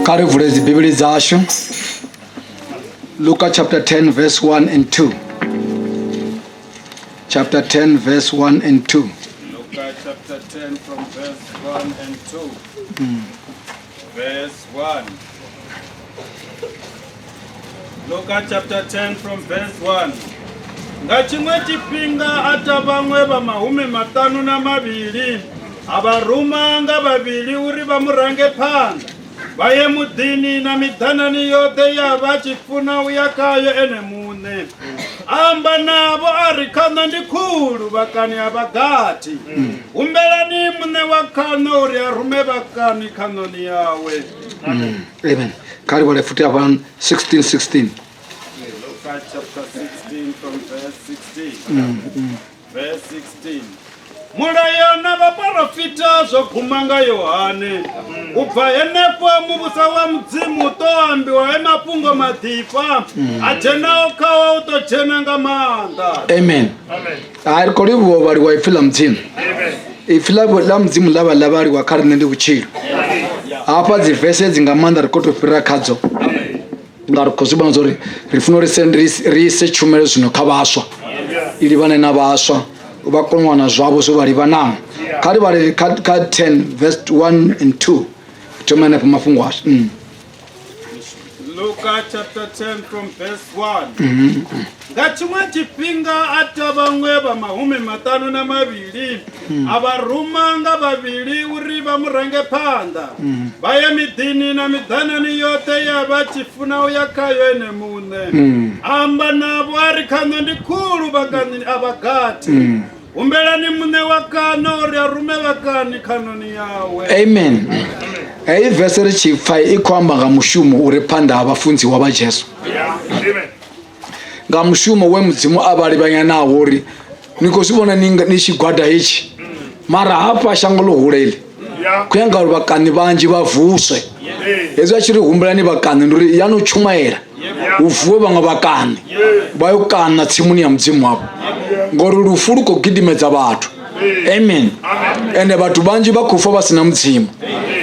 Kha ri vule dzibivhili dzashu. Luka chapter 10 verse 1 and 2. Chapter 10 verse 1 and 2. Luka chapter 10 from verse 1 and 2. Verse 1. Luka chapter 10 from verse 1. Nga tshiṅwe tshifhinga a ta vhaṅwe vha 52 a vha ruma nga vhavhili uri vha mu range phanḓa vha ye muḓini na miḓanani yoṱhe ya vha tshi funa u ya khayo ene muṋe. A amba navho a ri, khaṋo ndi khulu, vhakani a vha gathi. Humbelani muṋe wa khaṋo uri a rume vhakani khaṋoni yawe. Amen. Kha ri vhale futhi hafha 16 16. Luka chapter 16 from verse 16. Verse 16. Mulayo na vhaporofita zwo guma nga Yohane. U bva henefho muvhuso wa Mudzimu u ṱo ambiwa e mafhungo maḓifha, a dzhenaho khawo u ḓo dzhena nga maanḓa. Amen. Hai ri khou livhuwa u vhaliwa ipfi ḽa Mudzimu. Ipfi ḽa Mudzimu ḽa vha ḽa vhaliwa kha riṋe ndi vhutshilo. Hafha dzi vese dzi nga maanḓa ri khou tou fhira khadzo. Nga ri khou zwi vhona uri ri funa uri ri ise tshumelo zwino kha vhaswa. I livhane na vhaswa vha kone u wana zwavho zwo vha livhanaho. Kha ri vhale kha 10 verse 1 and 2. Thoma henefho mafhungo ashu. Luka chapter 10 from verse 1. Nga tshiṅwe tshifhinga a ta vhaṅwe vha 52 a vha ruma nga vhavhili uri vha mu range phanḓa vha ye miḓini na miḓanani yoṱhe ya vha tshi funa u ya khayo ene muṋe. A amba navho a ri, khaṋo ndi khulu, vhakani a vha gathi. Humbelani muṋe wa khaṋo uri a rume vhakani khaṋoni yawe. Amen. Heyi vese ri tshi pfa i khou amba nga mushumo u re phanḓa ha vhafunziwa vha Jesu. Nga mushumo we Mudzimu a vha livhanya nawo uri ni khou zwi vhona ni tshigwada hetshi, mara hafha shango ḽo hula iḽi, khou ya ngauri vhakaṋi vhanzhi vha vuswe. Hezwi a tshi ri humbelani vhakaṋi ndi uri ya no tshumaela hu vuwe vhaṅwe vhakaṋi vha yo kaṋa tsimuni ya Mudzimu wavho, ngori lufu lu khou gidimedza vhathu. Amen. Ende vhathu vhanzhi vha khou fa vha si na Mudzimu.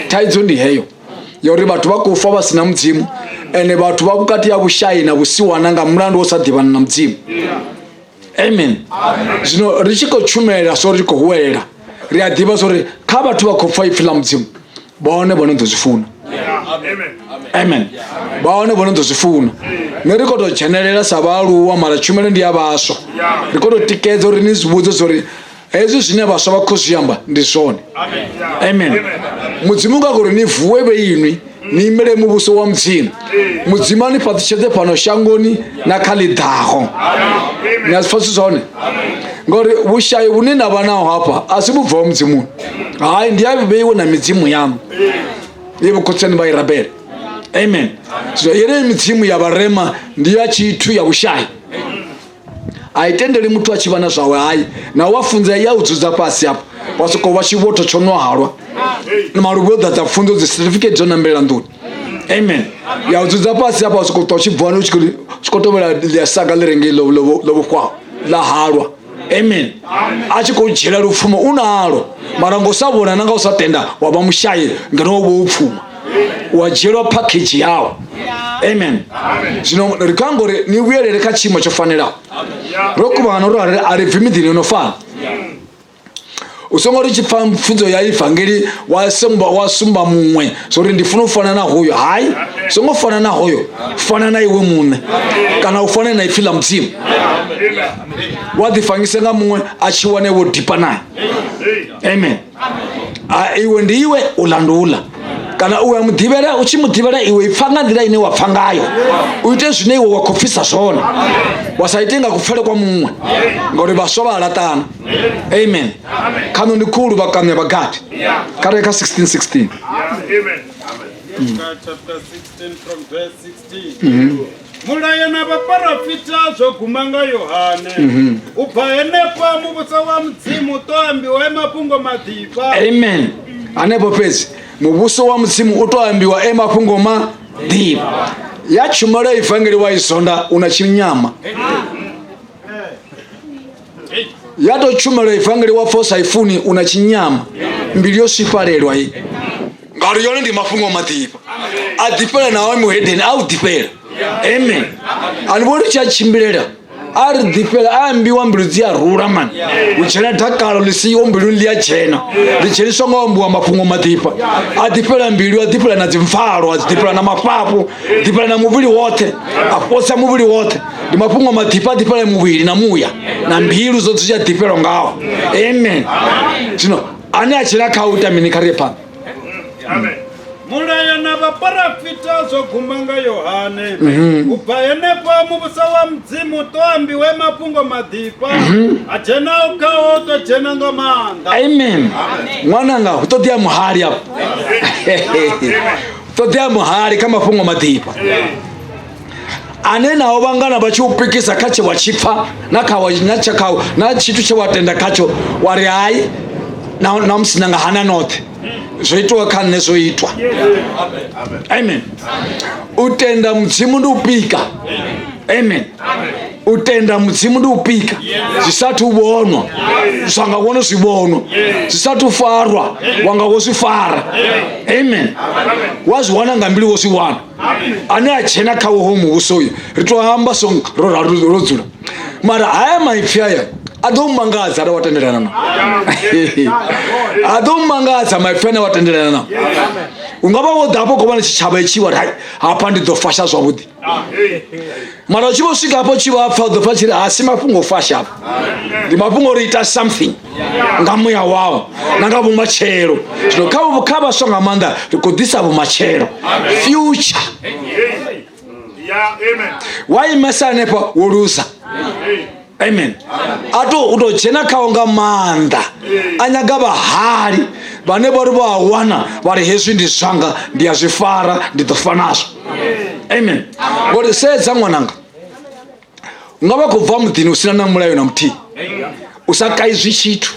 Thaidzo ndi heyo ya uri vhathu vha khou fa vha si na Mudzimu, ende vhathu vha vhukati ha vhushai na vhusiwana nga mulandu wo sa ḓivhana na Mudzimu. Amen. Zwino ri tshi khou tshumela so ri tshi khou huwelela, ri a ḓivha uri kha vhathu vha khou pfa ipfi ḽa Mudzimu, vhone vhone ḓo zwi funa. Amen. Vhone vhone ḓo zwi funa. Nṋe ri khou tou dzhenelela sa vhaaluwa, mara tshumelo ndi ya vhaswa. Ri khou tou tikedza uri ni zwi vhudze uri hezwi zwine vhaswa vha khou zwi amba ndi zwone. Amen. Mudzimu nga uri ni vuwe vhe inwi ni imele muvhuso wa Mudzimu. Mudzimu a ni fhaṱutshedze fhano shangoni na kha ḽi ḓaho. Ni a zwi pfa zwone? Ngori vhushayi vhune na vha naho hafha a si vhu bvaho Mudzimuni. Hai, ndi a vheiwe na midzimu yaṋu ye vhokhotseni vha i rabela. Amen. So yeneyi midzimu ya vharema ndi ya tshithu ya vhushayi. A i tendeli muthu a tshi vha na zwawe. Hai, na wa funzea ya u dzudza fhasi hafho wa sokou vha tshivhotho tsho nwa halwa, maluvhi o ḓadza pfunzo, dzi certificate dzo nambelela nḓuni. Amen. Ya u dzudza fhasi hafho wa sokou ṱwa u tshi bvani u tshi khou tovhela ḽia saga ḽi rengei ḽo vhofhwaho ḽa halwa. Amen. A tshi khou dzhiela lupfumo u nalo, mara ngo sa vhona na nga u sa tenda wa vha mushayi ngeno wo vha wo pfuma, wa dzhielwa phakhedzhi yau. Amen. Zwino ri khou amba uri ni vhuyelele kha tshiimo tsho fanelaho. Ro kuvhangana ro a ri bvi miḓini yo no fana. U songo ri tshi pfa pfunzo ya ivangeli wa sumba muṅwe zwo uri ndi funa u fana na hoyo. Hai, songo fana na hoyo, fana na iwe muṋe, kana u fane na ipfi ḽa Mudzimu. Wa ḓifanyise nga muṅwe a tshi wane wo dipa naye. Amen. A iwe ndi iwe, uḽa ndi uḽa. Kana u ya muḓivhela, u tshi muḓivhela iwe ipfa nga nḓila ine wa pfa ngayo, u ite zwine iwe wa khou pfisa zwone, wa sa ite nga kupfele kwa muṅwe, ngauri vhaswa vha a laṱana. Amen. Khaṋo ndi khulu, vhakaṋe vha gathi. Kha ri kha 16 16. Luka chapter 16 from verse 16. Mulayo na vhaporofita zwo guma nga Yohane. U bva henefha muvhuso wa Mudzimu u ṱo ambiwa e mafhungo maḓifha. Amen. Hanefho fhedzi muvhuso wa Mudzimu u to ambiwa e mafhungo maḓifha. Ya tshumelo ya ivangeli wa i zonda u na tshinyama. Ya to tshumelo ya ivangeli wa pfa u sa i funi u na tshinyama. Mbilu yo swifhalelwa i. Ngauri yone ndi mafhungo maḓifha. A ḓifhela naho muhedeni a u ḓifhela. Amen. A ni vhoni tshi a tshimbilela a ri ḓifhela a ambiwa mbilu dzi a rula mani hu dzhena dakalo ḽi siho mbiluni ḽi a dzhena ḽi dzheniswa nga u ambiwa mafhungo maḓifha a ḓifhela mbilu a ḓifhela na dzimfalo a ḓifhela na mafhafhu ḓifhela na muvhili woṱhe a fhosa muvhili woṱhe ndi mafhungo maḓifha a ḓifhela muvhili na muya na mbilu zwoṱhe zwi a ḓifhelwa ngao. Amen. Zwino ane a tshila kha u ita mini kha ri ye phanḓa. Amen. Mulayo na vhaporofita zwo guma nga Yohane. U bva henefho muvhuso wa Mudzimu to ambiwe mafhungo maḓifha, a dzhenaho khawo to dzhena nga maanḓa. Amen. Ṅwananga hu ṱoḓea muhali afho. Hu ṱoḓea muhali kha mafhungo maḓifha. Ane naho vhangana vha tshi u pikisa kha tshe wa tshi pfa na kha wa na tsha kha na tshithu tshe wa tenda khatsho wa ri hai na na musi na nga hana noṱhe zwo itiwa kha nṋe zwo itwa. Amen. U tenda Mudzimu ndi u pika. Amen. U tenda Mudzimu ndi u pika zwi sathu vhonwa zwa nga wono zwi vhonwa zwi sathu farwa wa nga wo zwi fara. Amen. Wa zwi wana nga mbilu wo zwi wana. Ane a dzhena kha woho muvhuso uyu ri to amba so ro ralo ro dzula mara haya maipfi aya a ḓo mangadza arali wa tendelana nao. A ḓo mangadza maipfi ane wa tendelana nao. U nga vha wo ḓa hafho khou vhona tshitshavha itshi wa ri hai hafha ndi ḓo fasha zwavhuḓi, mara u tshi vho swika hafho tshi vha pfa u ḓo pfa tshi ri ha si mafhungo o fasha hafha, ndi mafhungo uri ita something nga muya wao na nga vhumatshelo. Zwino kha vhaswa nga maanḓa ri khou ḓisa vhumatshelo, future. Wa imesa hanefha wo luza. Amen. A to u to dzhena khawo nga maanḓa a nyaga vhahali vhane vha ri vha a wana vha ri hezwi ndi zwanga ndi a zwi fara ndi ḓo fa nazwo. Amen. Ngori sedza ṅwananga, u nga vha khou bva muḓini u sina na mulayo na muthihi, u sa kaidzwi tshithu,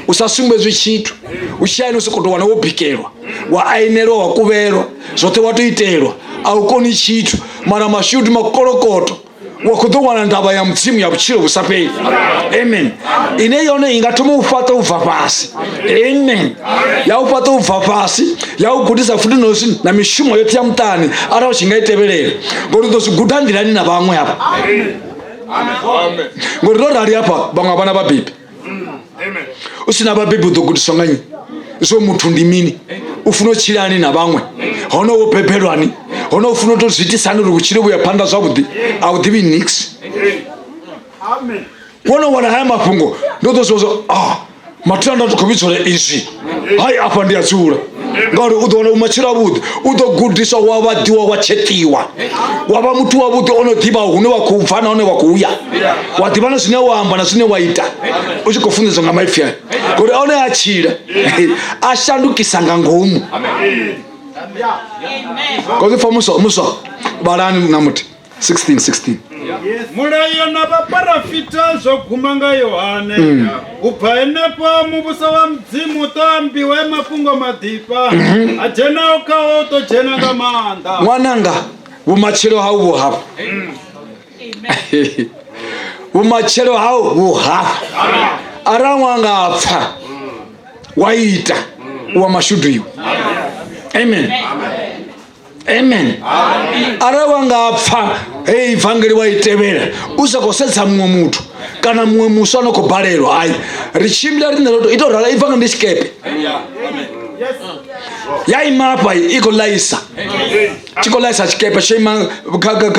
u sa sumbedzwi tshithu, u tshi hayani u sokou tou wana wo bikelwa, wa ainelwa, wa kuvhelwa, zwoṱhe wa tou itelwa, a u koni tshithu, mara mashudu makolokoto wa khou ḓo wana ndavha ya Mudzimu ya vhutshilo vhu sa fheli. Amen. Ine yone i nga thoma u fhaṱa u bva fhasi. Amen. Ya u fhaṱa u bva fhasi, ya u gudisa futhi no zwi na mishumo yoṱhe ya muṱani arali u tshi nga i tevhelela, ngori u ḓo zwi guda nḓilani na vhaṅwe hafha. Ngori ro rali hafha vhaṅwe a vha na vhabebi. U si na vhabebi u ḓo gudiswa nga nnyi? Zwo muthu ndi mini? U funa u tshilani na vhaṅwe, hone wo bebelwani, hone u funa u tou zwi itisani uri vhutshilo vhu ya phanḓa zwavhuḓi, a u ḓivhi nix. Wo no wana haya mafhungo ndo ḓo zwi vhona ah mathina nda khou vhidzwa izwi hai afha ndi a dzula, ngauri u ḓo wana vhumatshelo avhuḓi, u ḓo gudiswa wa vhaḓiwa wa tsheṱiwa wa vha muthu wavhuḓi o no ḓivha hune wa khou bva na hune wa khou ya, wa ḓivha na zwine wa amba na zwine wa ita, u tshi khou funḓedzwa nga maipfi aya, ngori one a tshila a shandukisa nga ngomu. Ngori pfa muswa muswa vhalani na muthi 16 16. Mulayo na vhaporofita zwo guma nga Yohane. U bva henefho muvhuso wa Mudzimu to ambiwe mafhungo maḓifha, a dzhenaho khawo to dzhena nga maanḓa. Ṅwananga, vhumatshelo hau vhu hafha. Vhumatshelo hau vhu hafha. Arali ṅwana a pfa wa ita, u wa mashudu iwe. Amen. Amen. Arali wa nga pfa heyi vangeli wa i tevhela u sa khou sedza muṅwe muthu kana muṅwe muswa no khou balelwa, hai ri tshimbila riṋe ro tou ita rala ivangeli ndi tshikepe ya ima hafha i khou laisa, tshi khou laisa tshikepe tsho ima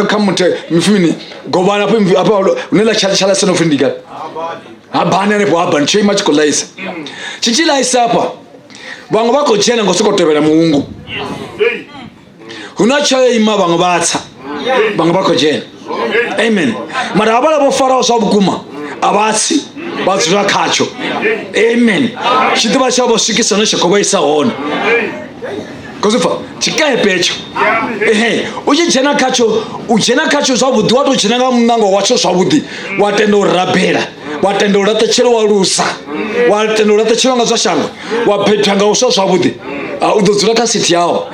kha muthe mifimini govhani hafho hafha hune ḽa tsha laisa no pfi ndi gai habani hanefho habani tsho ima tshi khou laisa, tshi tshi laisa hafha vhaṅwe vha khou dzhena ngo sokou tevhela muungu, hu na tshayo ima vhaṅwe vha tsa, vhaṅwe vha khou dzhena. Amen. Mara havhala vho faraho zwa vhukuma a vha tsi, vha dzula khatsho. Amen. Tshi ḓovha tsha vho swikisa hune tsha khou vha isa hone. Khou tshikepe hetsho ehe u tshi dzhena khatsho, u dzhena khatsho zwavhuḓi, wa tou dzhena nga muṋango watsho zwavhuḓi, wa tenda u rabela, wa tenda u laṱa tshelo wa lusa, wa tenda u laṱa tshelo nga zwa shango, wa phetha nga u swa zwavhuḓi, u ḓo dzula kha sithi yao.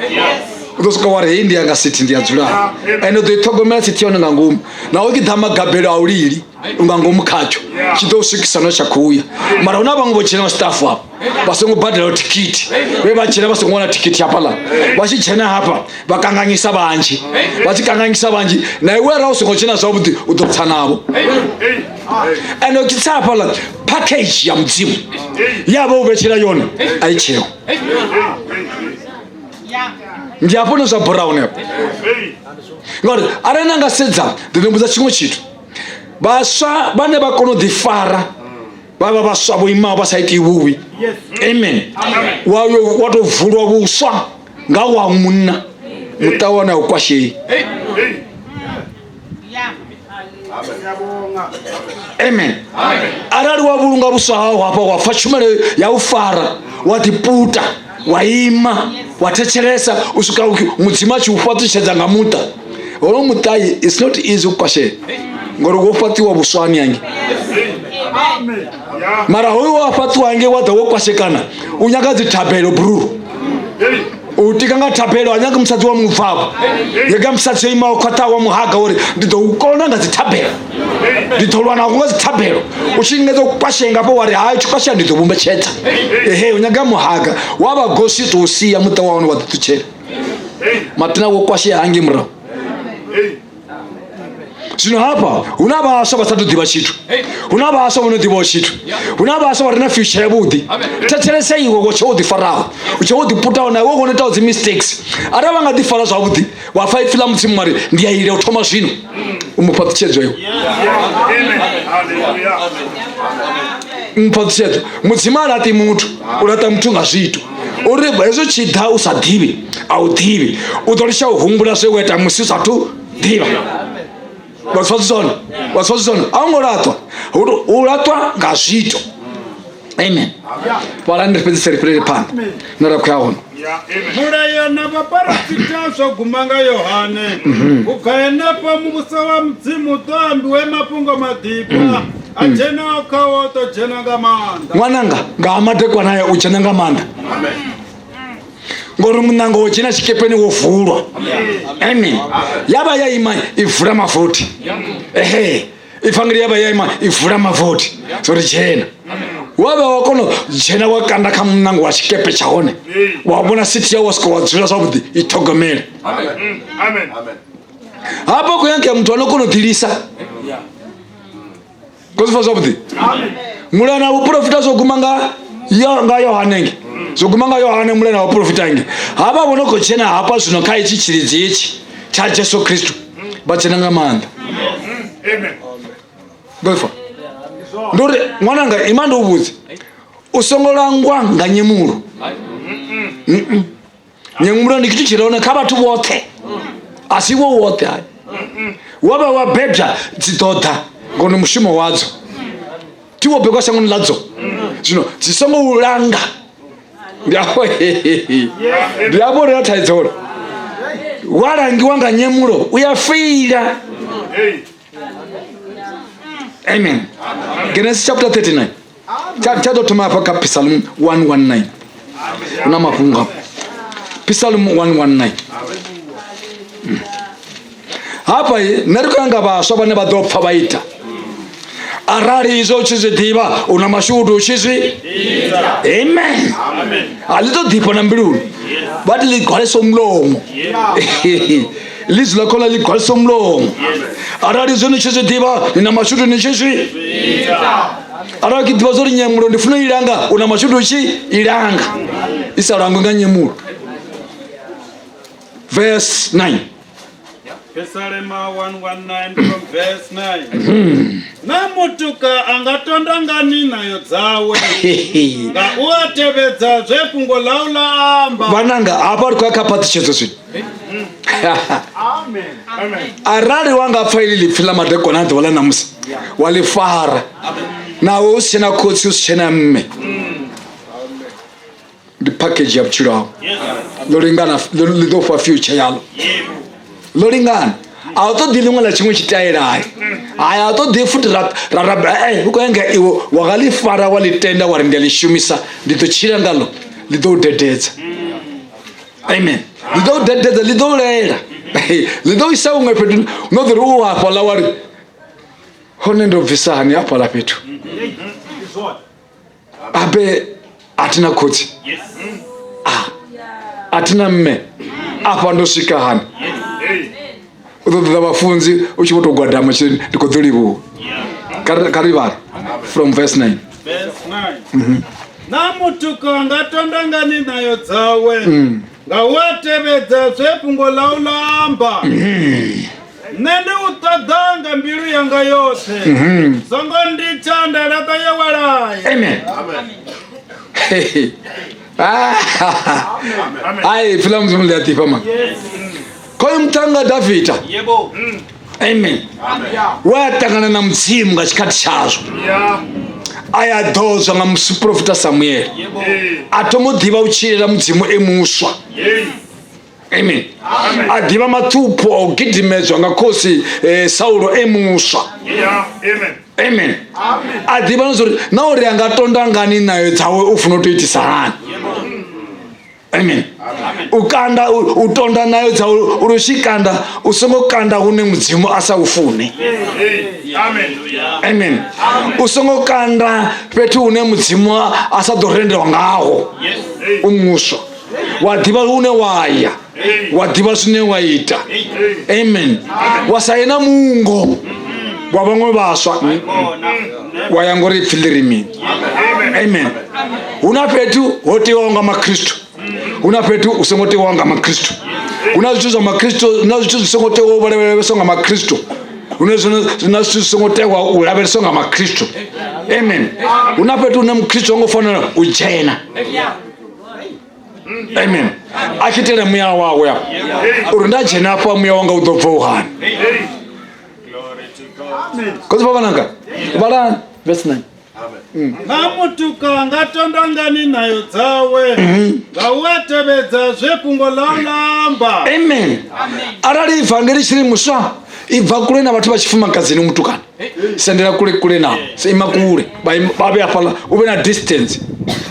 U ḓo swika wa ri heyi ndi yanga sithi ndi a dzula, ende u ḓo i ṱhogomela sithi ya hone nga ngomu, naho ki ḓa magabelo a u lili nga ngomu khatsho, tshi ḓo u swikisa no tsha khou ya. Mara hu na vhaṅwe vho dzhena staff afho Vha songo badela thikhithi, vhe vha dzhena vha songo wana thikhithi hafhaḽa. Vha tshi dzhena hafha vha kanganyisa vhanzhi, vha tshi kanganyisa vhanzhi na iwe arali u songo dzhena zwavhuḓi u ḓo tsa navho. Ende u tshi tsa hafhaḽa package ya Mudzimu ya vha u vhetshela yone a i tsheho. Ndi hafho hune zwa bora hone hafho, ngauri arali na nga sedza ndi ḓo mbudza tshiṅwe tshithu. Vhaswa vhane vha kona u ḓifara vha vha vhaswa vho imaho vha sa iti vhuvhi, amen, wa yo wa tou vulwa vhuswa nga wa munna, muṱa wane a u kwashei. Amen. Arali wa vhulunga vhuswa hau hafha, wa pfa tshumelo ya u fara, wa ḓiputa, wa ima, wa thetshelesa u swika Mudzimu a tshi u fhaṱutshedza nga muṱa. Hono muṱa it's not easy u kwashea, ngori wo fhaṱiwa vhuswani hange. Mara hoyu wa fhaṱiwa hange wa ḓa wo kwashekana, u nyaga dzi thabelo bruru. U tika nga thabelo, a nyagi musadzi wa mubvavho, nyaga musadzi o imaho khwaṱhaho wa muhaga uri ndi ḓo u kona nga dzithabelo, ndi ḓo lwa nago nga dzithabelo. U tshi lingedza u kwashea ngafho wa ri hai, tshi kwashea ndi ḓo vhumbetshedza. Ehe, u nyaga muhaga wa vha gosi, tou sia muṱa wa hone wa ḓiṱutshela. Matina wo kwashea hangei murahu. Zwino hafha hu na vhaswa vha sa tou ḓivha tshithu, hu na vhaswa vho no ḓivhaho tshithu, hu na vhaswa vha re na future yavhuḓi. Thetshelesa iwe wo tshe wo ḓifaraho, u tshe wo ḓiputaho, na iwe wo no itaho dzi mistakes. Arali vha nga ḓifara zwavhuḓi, wa pfa ipfi ḽa Mudzimu wa ri ndi a ila u thoma zwino, u mu fhaṱutshedzwa iwe. Mu fhaṱutshedzwa. Mudzimu a laṱi muthu, u laṱa muthu nga zwiito. Uri hezwo tshi ḓa u sa ḓivhi, a u ḓivhi, u ḓo litsha u humbula zwe wa ita musi u sathu ḓivha. Vha zwi zwone, vha zwi zwone, a u ngo laṱwa, u laṱwa nga zwiito. Amen. Vhalani ri fhedzise ri fhirele phanḓa na ra khou ya hone. Mulayo na vhaporofita zwo guma nga Yohane. U bva henefho muvhuso wa Mudzimu u ḓo ambiwe mafhungo maḓifha, a dzhenaho khawo u ḓo dzhena nga maanḓa. Ṅwananga, nga ha madekwana aya u dzhena nga maanḓa, ngori muṋango wo dzhena tshikepeni wo vulwa. Amen. Ya vha ya ima i vula mavothi. Ehe, ivangeli ya vha ya ima i vula mavothi, so ri dzhena. Wa vha wa kona u dzhena wa kanda kha muṋango wa tshikepe tsha hone, wa vhona sithi yau wa swika wa dzula zwavhuḓi, i ṱhogomele. Hafha khou nyangea muthu ano kona u ḓilisa. Khou zwi pfa zwavhuḓi? Mulayo na vhuporofita zwo guma nga nga Yohane nge. Zwo guma nga Yohane mulayo na vhuporofita nge. Havha vho no khou dzhena hafha zwino kha itshi tshilidzi itshi tsha Jesu Kristu, vha dzhena nga maanḓa. Gofa. Ndi uri ṅwananga ima ndi u vhudze, u songo langwa nga nyemulo. Nyemulo ndi tshithu tshi re hone kha vhathu vhoṱhe, a si wo woṱhe hai. Wa vha wa bebwa dzi ḓo ḓa ngori mushumo wadzo, thi wo bebwa shangoni ḽadzo. Zwino dzi songo u langa. Ndi afho, ndi afho ri na thaidzo uri wa langiwa nga nyemulo u ya feila. Amen. Genesis chapter 39. Tsha ḓo thoma hafha kha Psalm 119. Hu na mafhungo hafha. Psalm 119. Hafha nṋe ri khou ya nga vhaswa vhane vha ḓo pfa vha ita. Arali izwo u tshi zwi ḓivha, u na mashudu u tshi zwi. Amen. A ḽi ḓo ḓifha na mbiluni. Vha ti ḽi gwalisa mulomo. Ḽizwi ḽa khona ḽi gwalisa mulomo. Arali izwo ni tshi zwi ḓivha, ni na mashudu ni tshi zwi. Arali ki ḓivha zwori nyemulo ndi funa u ilanga, u na mashudu u tshi ilanga. I sa langwe nga nyemulo. Verse 9. Psalm 119 from verse 9. Na mutuka a nga tonda ngani ṋayo dzawe, nga u a tevhedza zwe fhungo ḽau ḽa amba. Vhananga, hafha ri khou ya kha phaṱhutshedzo zwino. Arali wa nga pfa ili ḽipfi ḽa madekwana a ḓuvha ḽa ṋamusi, wa ḽi fara, naho u si tshena khotsi, u si tshena mme, ndi package ya vhutshilo hau. Ḽo lingana, ḽi ḓo fha future yaḽo. Ḽo lingana. A u ṱoḓi ḽiṅwe ḽa tshiṅwe tshitaela hai. Hai, a u ṱoḓi futhi ra ra ra u khou ya iwe wa nga ḽi fara wa ḽi tenda wa ri ndi a ḽi shumisa, ndi ḓo tshila ngaḽo, ḽi ḓo u dededza. Amen. Ḽi ḓo u dededza, ḽi ḓo u lela. Ḽi ḓo isa huṅwe fhethu no ḓo ri u hafhaḽa wa ri hone ndo bvisa hani hafhaḽa fhethu. Abe A thi na khotsi, a thi na mme, afha ndo swika hani? U ḓo ṱoḓa vhafunzi u tshi vho tou gwadama tshi ndi khou ḓo livhuwa. Kha ri vhale from verse 9. Verse 9. Na mutuka nga tonda ngani ṋayo dzawe, nga u a tevhedza zwe fhungo ḽau ḽa amba. Nṋe ndi u ṱoḓa nga mbilu yanga yoṱhe, songo nditsha nda laṱa ye wa laya. Amen. Ai, ipfi ḽa Mudzimu ḽi a ḓifha man. Khoyu muṱhannga Davida. Yebo. Amen. We a ṱangana na Mudzimu nga tshikhathi tshazwo. A ya ḓodzwa nga muprofita Samuel. A thoma u ḓivha u tshilela Mudzimu e muswa. Amen. A ḓivha maṱhupho a u gidimedzwa nga khosi Saulo e muswa. Amen. A ḓivha na zwa uri na uri a nga tonda ngani ṋayo dzawe u funa u tou itisa hani. Amen. U kanda u tonda nayo dza uri u tshi kanda u songo kanda hune Mudzimu a sa u fune. Amen. U songo kanda fhethu hune Mudzimu a sa ḓo rendelwa ngaho. U muswa wa ḓivha hune wa ya, wa ḓivha zwine wa ita. Amen. Wa sa ye na mungo wa vhaṅwe vhaswa, wa ya ngori ipfi ḽi ri mini. Amen. Hu na fhethu ho tewaho nga makhristu, hu na fhethu hu songo tewaho nga makhristu, hu na zwithu zwa makhristu, hu na zwithu zwi songo tewaho u lavheleswa nga makhristu, hu na zwithu zwi songo tewaho u lavheleswa nga makhristu. Amen. Hu na fhethu hune mukhristu ho ngo fanela u dzhena. Amen. A tshi itela muya wawe afha uri nda dzhena afha muya wanga u ḓo bva u hani. Khotsi vha vhananga vhalani verse 9. Na mutuka nga tonda ngani ṋayo dzawe, nga u a tevhedza zwe fhungo ḽau ḽa amba. Amen. Arali ivangeli tshi ri muswa i bva kule na vhathu vha tshifumakadzini mutukana, sendela kule kule navho, ima kule, vha vhe hafhaḽa, u vhe na distance.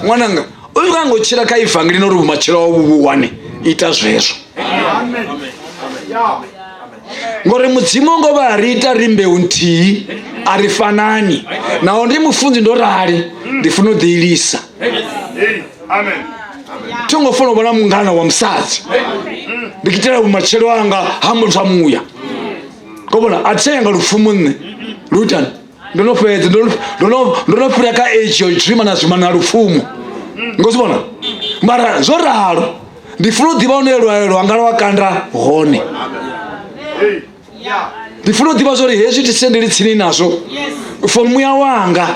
Ṅwananga u nga ngo tshila kha ivangeli na uri vhumatshelo hau vhu wane, ita zwezwo. Ngori Mudzimu ngo vha ri ita ri mbeu nthihi, a ri fanani. Naho ndi mufunzi ndo rali, ndi funa u ḓiilisa. Thi ngo funa u vhona mungana wa musadzi, ndi kitela vhumatshelo anga ha zwa muya. Ko vhona a thi nga lupfumo nṋe lu itani, ndo no fhedza, ndo no fhira kha age yo zwima na zwima na lupfumo. Ngo zwi vhona? Mara zwo ralo ndi funa u ḓivha hune lwayo lwanga lwa kanda hone. Ndi funa u ḓivha zwori hezwi thi sendeli tsini nazwo for muya wanga.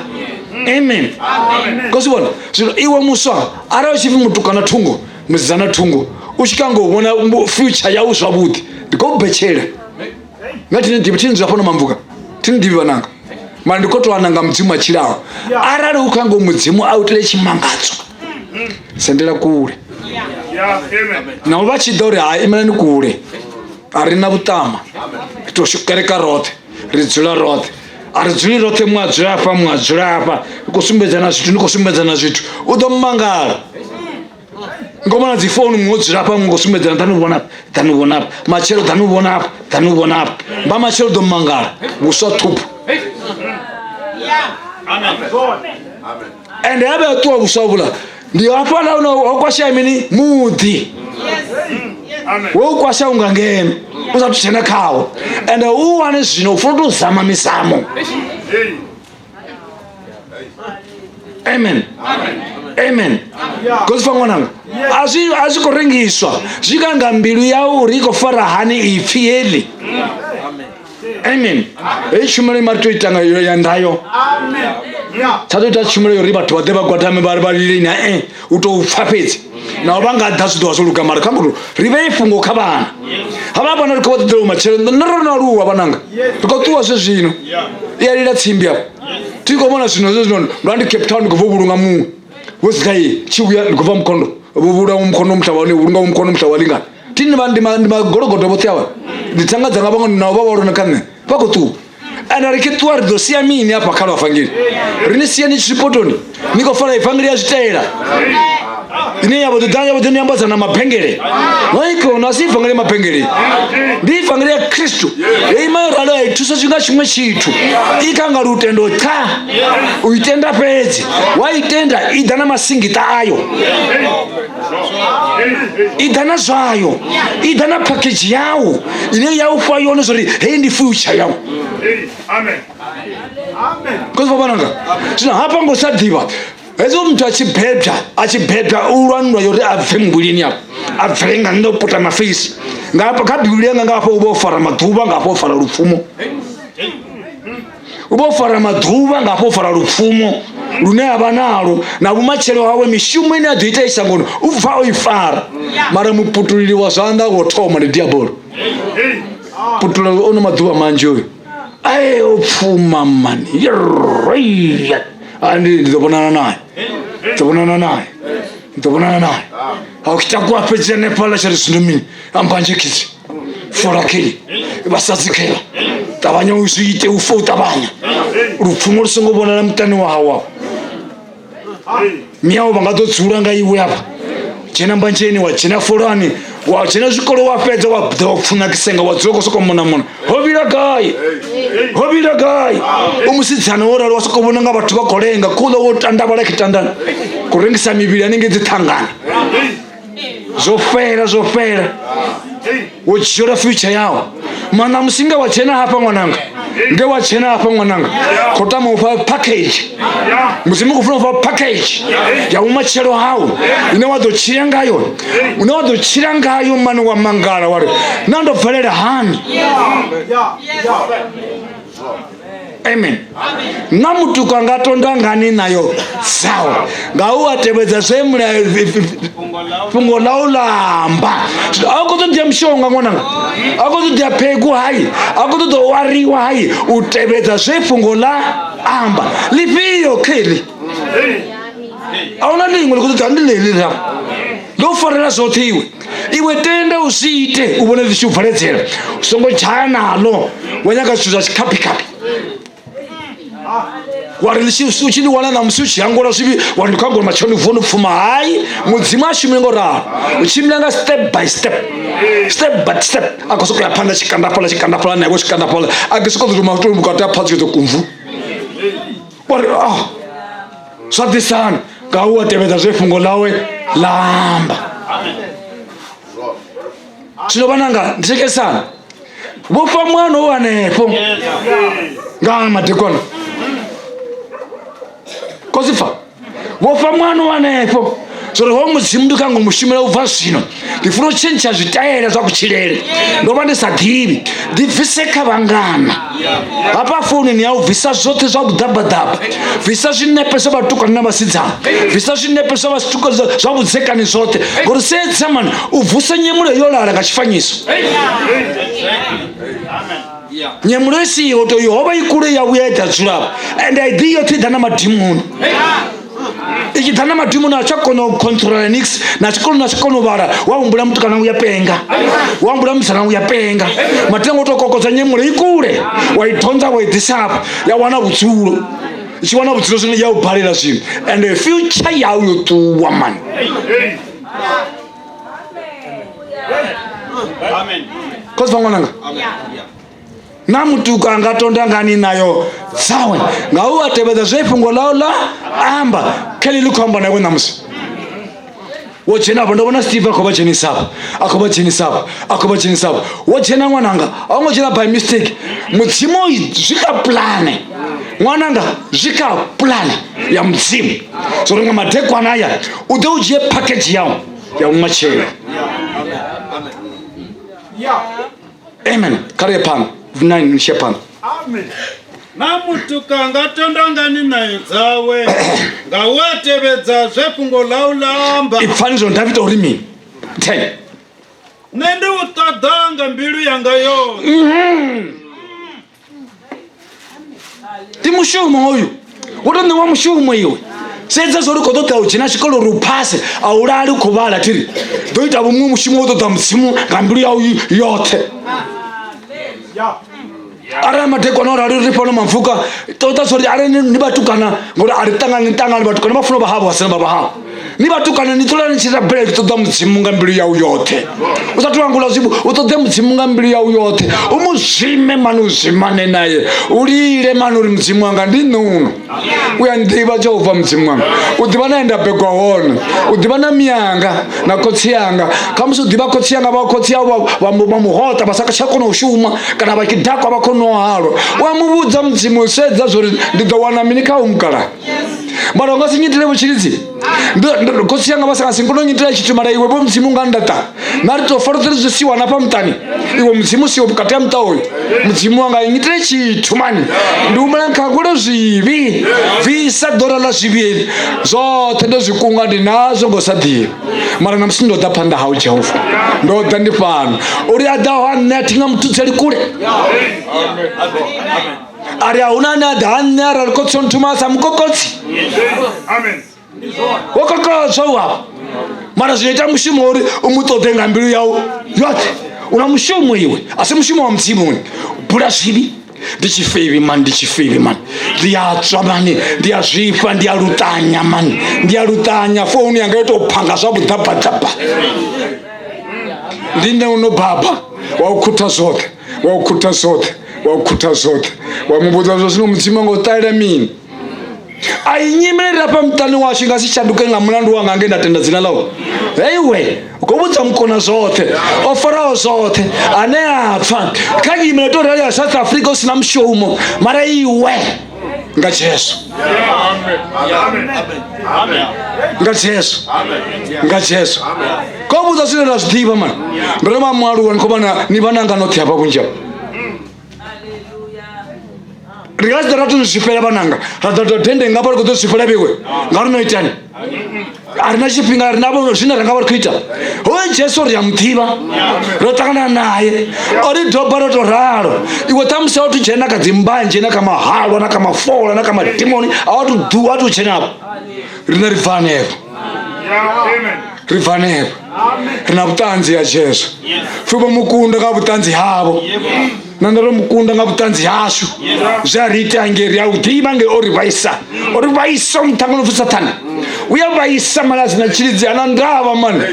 Amen. Ngo zwi vhona? Zwino iwe muswa arali u tshi pfi mutukana thungo, musidzana thungo, u tshi kanga u vhona future yau zwavhuḓi, ndi khou betshela. Nga thini ḓivhi, thini dzula fhano mamvuka, thini ḓivhi vhananga, mara ndi khou tou ana nga Mudzimu a tshilaho. Arali u kha ngo Mudzimu a u itele tshimangadzo, sendela kule. Naho vha tshi ḓa uri hai imelani kule, a ri na vhuṱama, ri tou kereka roṱhe, ri dzula roṱhe, a ri dzuli roṱhe, muṅwe a dzula hafha, muṅwe a dzula hafha, ri khou sumbedzana zwithu, ni khou sumbedzana zwithu, u ḓo mangala. Ngo vhona dzi founu, muṅwe o dzula hafha, muṅwe khou sumbedzana, ḓani u vhona afha, ḓani u vhona afha, matshelo ḓani u vhona afha, ḓani u vhona afha, vha matshelo ḓo mangala vhuswa ṱhuphu. Ende a vhe a ṱuwa vhuswa vhula, ndi hafhaḽa hune ho kwashea mini muḓi, wo u kwasha unga ngeno u sa thu dzhena khawo, ende u wane zwino u funa u tou zama mizamo. Amen. Amen. Khotsi fa ṅwananga, a zwi khou rengiswa, zwi ka nga mbilu yau uri i khou fara hani ipfi heḽi. Amen. Heyi tshumelo ima ri tou ita nga yo ya ndayo, tsha tou ita tshumelo yo ri vhathu vha ḓe vha gwadame vha vha lile na u tou pfa fhedzi, naho vha nga ḓa zwi ḓo vha zwo luga, mara kha muthu ri vhee fhungo kha vhana havha vhana ri khou vha ṱoḓela matshelo, nṋe ro no aluwa vhananga, ri khou ṱuwa zwe zwino i a lila tsimbi afho, thi khou vhona zwino zwe zwino ndo ndi Cape Town ndi khou bva u vhulunga muṅwe vho sika ye tshi vhuya ndi khou bva mukhondo vho vhulunga mukhondo muṱa wa vhulunga mukhondo muṱa wa lingana thi ndi magologodo vhoṱhe avha ndi thanga dzanga vhaṅwe nao vha vha lona kha nṋe vha khou ṱuwa. Ende ri tshi ṱuwa ri ḓo sia mini hafha kha lwa vangeli? Ri ni sia ni tshipotoni ni khou fara ivangeli ya zwitaela. Ine ya vha ḓo ya vha ḓo ni ambadza na mabengele. Waikona a si ivangeli ya mabengele. Ndi ivangeli ya Kristu. Heyi ima yo ralo a i thusa nga tshiṅwe tshithu. I kha nga lutendo cha. U i tenda fhedzi. Wa i tenda i ḓa na masingita ayo. I ḓa na zwayo. I ḓa na package yau ine ya u fha yone zwori heyi ndi future yau. Amen. Amen. Khosi vhananga. Zwino hafha ngo sa ḓivha hezwi muthu a tshi bebwa a tshi bebwa u lwa nndwa yori a bve muvhilini afho a bvele nga nnḓa u puta mafeisi nga hafha kha bivhili yanga nga hafha u vha o fara maḓuvha nga hafha o fara lupfumo u vha o fara maḓuvha nga hafha o fara lupfumo lune a vha nalo na vhumatshelo hawe mishumo ine a ḓo ita i shangoni u bva o i fara mara muputulili wa zwanḓa wo thoma ndi diabolo putula ono maḓuvha manzhi oyo ae o pfuma mani ndi ḓo vhonana naye ḓo vhonana naye ḓo vhonana naye a kitakuwa fhedzi hanefhaḽa tsha ri zwino mini ambanje khisi fola khei vhasadzi khela ṱavhanya u zwi ite u fe u ṱavhanya lupfumo lu songo vhonala muṱani wa hau afha miyawo vha nga ḓo dzula nga iwe afha dzhena mbanzheni wa dzhena folani wa dzhena zwikolo wa fhedza wa ḓa wa pfunakisenga wa dzula khou sokou mona mona ho vhila gai ho vhila gai u musidzana wo ralo wa sokou vhona nga vhathu vha khou lenga kuḽa wo tandavhala khitandani khou rengisa mivhili hanengei dzi ṱhangana zwo fhela zwo fhela wo dzhiela future yau mana musi nge wa dzhena hafha ṅwananga nge wa dzhena hafha ṅwananga khou tama u fha package mudzimu khou funa u fha package ya vhumatshelo hau ine wa ḓo tshila ngayo une wa ḓo tshila ngayo mani wa mangala wa ri na ndo bvelela hani amen na mutuku anga tonda ngani nayo dzawe nga u a tevhedza zwe mulayo fhungo ḽau ḽa amba a khou ṱoḓea mushonga ṅwananga a khou ṱoḓea phegu hai a khou ṱoḓa u ariwa hai u tevhedza zwe fhungo ḽa amba ḽifhio kheli a huna ḽiṅwe ḽi khou ṱoḓa ndi ḽeḽi ra ḽo farela zwoṱhe iwe iwe tenda u zwi ite u vhone ḽi tshi u bveledzela u songo dzhaya naḽo wa nyaga zwithu zwa tshikhaphikhaphi wa ri u tshi ḽi wana ṋamusi u tshi hangwela zwivhi wa ri ndi khou hangwela matshelo ndi vone pfuma hai mudzimu a shumi ngo ralo u tshimbila nga step by step step by step a khou sokou ya phanḓa tshikanda fhaḽa tshikanda fhaḽa na iwe tshikanda fhaḽa a ke sokou ḓi tou vhukati ha phadzo kumvu wa ri ah zwa ḓisani nga u a tevhedza zwe fhungo ḽawe ḽa amba zwino vhananga ndi thekesana vhofha mwana u hanefho nga madekwana khosipfa vhofha mwana u hanefho zwori ho mudzimu ndi kha ngo mushumela u bva zwino ndi funa u tshentsha zwitaela zwa kutshilele ndo vha ndi sa ḓivhi ndi bvise kha vhangana hafha founini ya u bvisa zwoṱhe zwa vhuḓabaḓaba bvisa zwinepe zwa vhatukana na vhasidzana bvisa zwinepe zwa vhatuka zwa vhudzekani zwoṱhe ngori sedza mani u vusa nyemulo yo lala nga tshifanyiso nyemulo i siho to yo hovha i kule ya vhuya i ḓa dzulapho ende a i ḓi yoṱhe i ḓa na madimoni i tshi ḓa na madimoni a tsha kona u controla nix na tshikolo na tshikona u vhala wa humbula mutukana u ya penga wa humbula musidzana u ya penga matengo u to kokodza nyemulo i kule wa i thonza wa i ḓisa hafha ya wana vhudzulo i tshi wana vhudzulo zwino ya u balela zwino and future yau yo ṱuwa mani khosi vha ṅwananga na mutuku a nga tonda ngani nayo dzawe nga u a tevhedza zwe fhungo ḽao ḽa amba kheli ḽi khou amba na iwe ṋamusi wo dzhena afho ndo vhona steve a khou vha dzhenisa afho a khou vha dzhenisa afho a khou vha dzhenisa afho wo dzhena ṅwananga a wo ngo dzhena by mistake mudzimu zwi kha pulane ṅwananga zwi kha pulane ya mudzimu zwo ri nga madekwana aya u ḓe u dzhie package yau ya vhumatshelo amen kha ri ye phanḓa 9 ni tshi ya phanḓa Amen. Na mutuka nga tonda ngani ṋayo dzawe nga u a tevhedza zwe fhungo ḽau ḽa amba. Ipfani zwo Davida uri mini 10 Nṋe ndi u ṱoḓa nga mbilu yanga yoṱhe. Ndi mushumo hoyu wo to ṋewa mushumo iwe sedza zwo ri khou ṱoḓa u dzhena tshikolo uri u phase a u lali u khou vhala thiri ḓo ita vhuṅwe mushumo wo ṱoḓa mudzimu nga mbilu yau yoṱhe arali madekwana o rali ri fhano mampfuka ṱoḓa zwo ri arali ni vhatukana ngori a ri ṱangani ṱangani vhatukana vha funa vha havho vhasina vha vha havho Ni vhatukana ni ṱola ni tshi rabela ni ṱoḓa mudzimu nga mbilu yau yoṱhe. U sa tou angula zwibu, u ṱoḓe mudzimu nga mbilu yau yoṱhe. U mu zwime mani u zwimane naye. U lile mani uri mudzimu wanga ndi nṋe uno. U ya nḓivha Jehova mudzimu wanga. U ḓivha na he nda begwa hone. U ḓivha na miyanga na khotsi yanga. Khamusi u ḓivha khotsi yanga vha khotsi yau vha muhoṱa vha sa tsha kona u shuma kana vha tshidakwa vha khou nwa halwa. U a mu vhudza mudzimu sedza zwori ndi ḓo wana mini kha u mukala. Mara u nga si nyitele vhutshilidzi. Khotsi yanga vha sa nga si kone u nyitela tshithu mara iwe vho mudzimu nga ndaṱa. Na ri tou fa roṱhe ri zwi siwa na fha muṱani. Iwe mudzimu siho vhukati ha muṱa uyu. Mudzimu wanga nyitele tshithu mani. Ndi humbela nkhangwele zwivhi. Bvisa ḓora ḽa zwivhi heli. Zwoṱhe ndo zwi kunga ndi nazwo ngo sa ḓivhi. Mara na musi ndo ḓa phanḓa hau Jehova. Ndo ḓa ndi fhano. Uri a ḓaho ha nṋe a thi nga muthutseli kule. A ri a huna ane a ḓa ha nṋe arali khotsi o nthuma a sa mukokotsi. Wo kokodzwa u afha. Mara zwino ita mushumo uri u mu ṱoḓe nga mbilu yau yoṱhe. U na mushumo iwe, a si mushumo wa mudzimu une. Bula zwivhi. Ndi tshifevhi mani, ndi tshifevhi mani. Ndi a tswa mani, ndi a zwifha, ndi a luṱanya mani. Ndi a luṱanya, founu yanga yo tou phanga zwa vhuḓabaḓaba. Ndi nṋe uno baba wa u khutha zwoṱhe, wa u khutha zwoṱhe, wa u khutha zwoṱhe. Wa mu vhudza zwa zwino mudzimu anga u ṱalela mini. A i nyimele hafha muṱani washu nga si shanduke nga mulandu wanga nge nda tenda dzina ḽau. Heiwe, u khou vhudza mukona zwoṱhe, o faraho zwoṱhe, ane a pfa. Kha nyimele to rali ya South Africa u sina mushumo, mara iwe nga Jesu. Nga Jesu. Nga Jesu. Khou vhudza zwine nda zwi ḓivha mani. Ndo no vha mualuwa ni khou vhana ni vhananga noṱhe hafha vhunzhi havho. Ri nga si ḓo ra to zwifhela vhananga ra ḓo tou dende nga vha ri khou ḓo zwifhela vhewe ngauri no itani a ri na tshifhinga ri na zwine ra nga vha ri khou ita. Hoyu Jesu ri a mu ḓivha, ro ṱangana naye, o ri doba ro to ralo. Iwe ṱhamusi a u thu dzhena kha dzimbanzhe na kha mahalwa na kha mafola na kha madimoni a u thu ḓuwa a thu dzhena afho. Riṋe ri bva hanefho, ri bva hanefho, ri na vhuṱanzi ha Jesu. Pfi vho mukunda nga vhuṱanzi havho. Na nṋe ro mukunda nga vhuṱanzi hashu. Zwe a ri ita nge ri a u ḓivha nge o ri vhaisa. O ri vhaisa muṱhanga no pfi Sathane. U ya vhaisa mara a si na tshilidzi a na ndavha mani.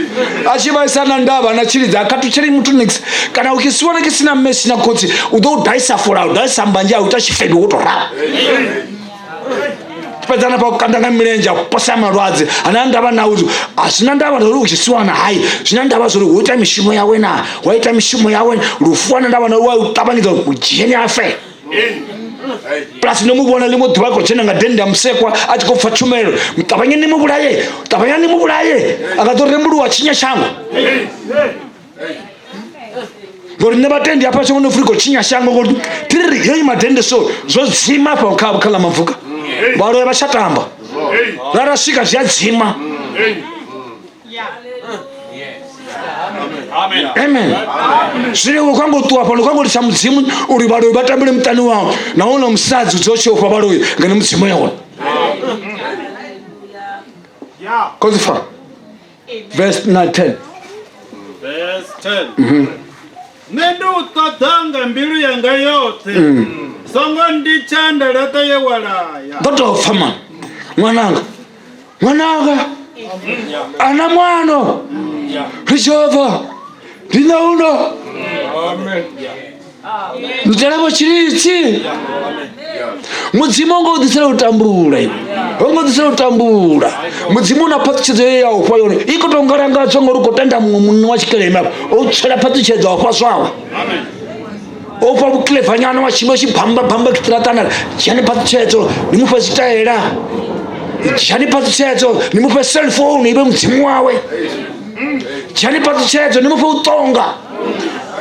A tshi vhaisa na ndavha na tshilidzi a khathutsheli muthu nix. Kana u tshi wana ke sina mme sina khotsi u ḓo u daisa fola u daisa mbanzhe a u ita tshifebi wo to ralo. Fhedza hanefha u kanda nga milenzhe a posa malwadze ana ndavha na uri a zwi na ndavha uri u tshi siwana hai zwi na ndavha zwa uri wo ita mishumo yawe na wa ita mishumo yawe lufu ana ndavha na wa u ṱavhanyedza u dzhene a fe. Plus no mu vhona ḽiṅwe ḓuvha a khou dzhena nga dennde ya musekwa a tshi khou pfa tshumelo, ṱavhanya ni mu vhulaye, ṱavhanya ni mu vhulaye, a nga ḓo rembuluwa tshinya shango. Ngori nṋe vhatendi hafha shangoni Afrika khou tshinya shango ngori thi ri heyi madende so zwo dzima hafha kha kha ḽa mavuka vhaloya vha tsha tamba ra ra swika zwi a dzima. Amen. Zwino iwe kwango ṱuwa fhano kwango litsha mudzimu uri vhaloi vha tambele muṱani wau na houḽa musadzi u dzula u tshi ofha vhaloi ngeno mudzimu ya hone. Khotsi Verse 9 10. Verse 10. Nṋe ndi u ṱoḓa nga mbilu yanga yoṱhe. Songo nditsha nda laṱa ye wa laya. Ndo tou pfa mani. Ṅwananga. Ṅwananga. Ana mwana. Ri Jehova. Ndi nṋe uno. Nditele vho tshilidzi. Mudzimu ho ngo ḓisela u tambula iwe. Ho ngo ḓisela u tambula. Mudzimu na phaṱhutshedzo ye ya u fha yone i khou tou ngalangadzwa ngori u khou tenda muṅwe munna wa tshikelemi afho. O tswela phaṱhutshedzo a u fha zwawe. O fha vhukiḽevanyana wa tshimbila tshi bamba bamba tshiṱiraṱana. Dzhiani phaṱhutshedzo ni mu fhe zwitaela. Dzhiani phaṱhutshedzo ni mu fhe cellphone i vhe mudzimu wawe. Dzhiani phaṱhutshedzo ni mu fhe u ṱonga.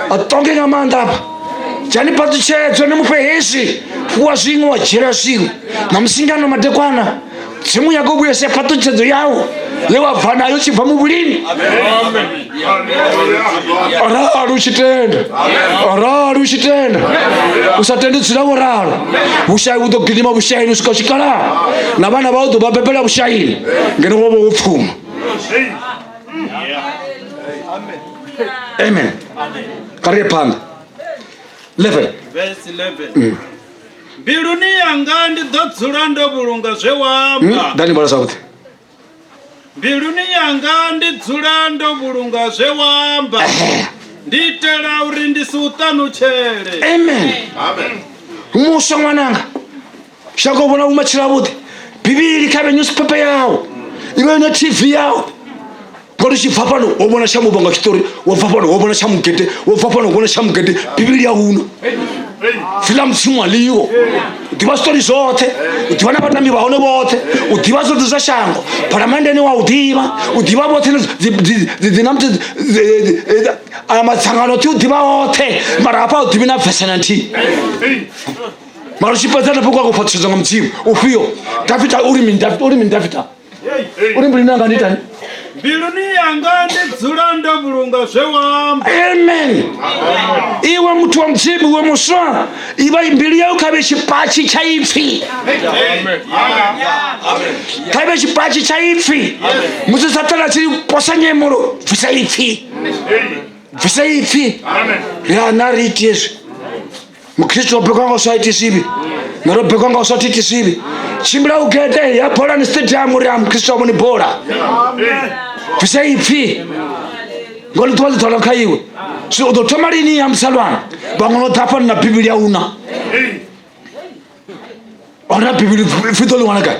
A ṱonge nga maanḓa afha. Dzhiani phaṱhutshedzo ni mu fhe hezwi. Fhiwa zwiṅwe wa dzhiela zwiṅwe. Na musi ngano madekwana Mudzimu ya khou vhuyesa phaṱhutshedzo yau ye wa bva nayo tshi bva muvhilini. Arali u tshi tenda, arali u tshi tenda, u sa tendi dzula wo ralo. Vhushai vhu ḓo gidima vhushaini u swika tshikalaha, na vhana vhau ḓo vha bebela vhushaini ngeno wo vha wo pfuma. Amen. Kha ri ye phanḓa. 11. Verse 11. Mbiluni yanga ndi ḓo dzula ndo vhulunga zwe wa amba. Ḓani vhala zwavhuḓi. Mbiluni yanga ndi dzula ndo vhulunga zwe wa amba, ndi itela uri ndi si u ṱanutshele. Amen. Muswa ṅwananga, shango vhona vhumatshelo avhuḓi. Bivhili kha vhe newspaper yau, i vhe yone TV yau. Ngori tshi bva fhano wo vhona tsha muvhanga tshiṱori, wo bva fhano wo vhona tsha mugede, wo bva fhano wo vhona tsha mugede. Bivhili ya huna fila mudzimu aliwo. U ḓivha zwiṱori zwoṱhe, u ḓivha na vhatambi vha hone vhoṱhe, u ḓivha zwoṱhe zwa shango. Phalamendeni wa u ḓivha, u ḓivha vhoṱhe aya madzangano oṱhe u ḓivha oṱhe, mara hafha u ḓivhi na vese na nthihi. Mara u tshi fhedza hanefho kwa khou fhaṱutshedzwa nga mudzimu ufhio. Dafita uri mini? Dafita uri mini? Dafita uri mbiluni yanga ndi itani? Mbiluni yanga ndi dzula ndo vhulunga zwe wa amba. Amen. Iwe muthu wa mudzimu, iwe muswa, iva mbilu yau kha vhe tshipatshi tsha ipfi, kha vhe tshipatshi tsha ipfi. Musi Sathana a tshi posa nyemulo, bvisa ipfi, bvisa ipfi. Ri a na ri iti hezwi. Mukristu o bekwa nga u sa iti zwivhi, na ro bekwa nga u sa iti zwivhi. Tshimbila u gede ya bolani stadium uri a mukristu a vhone bola. Bvisa ipfi ngori ḓuvha ḽi ḓola kha iwe. So u ḓo thoma lini ya musalwana? Vhaṅwe no ḓa fhano na Bivhili ya una. Ona Bivhili pfi ḓo ḽi wana gai?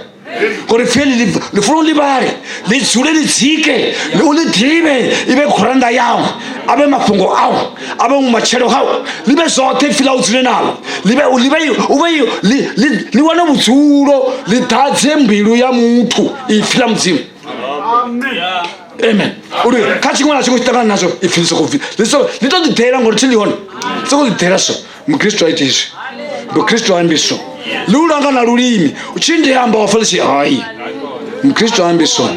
Ngori pfi heḽi ḽi funa u ḽi vhale, ḽi dzule ḽi dzike, u ḽi ḓivhe, i vhe khurannḓa yau, a vhe mafhungo au, a vhe matshelo hau, ḽi vhe zwoṱhe pfi ḽa u dzule naḽo, ḽi vhe ḽi vhe u vhe ḽi wane vhudzulo, ḽi ḓadze mbilu ya muthu ipfi ḽa Mudzimu. Amen. Uri kha tshiṅwe na tshiṅwe tshi ṱangana nazwo ipfi ḽi soko bvi ḽi to ḓiḓela ngori thi ḽi hone, soko ḓiḓela so. Mukristu a iti izwi, mukristu a ambi so, ḽi u langa na lulimi u tshi ndi amba wa falisi hai. Mukristu a ambi so,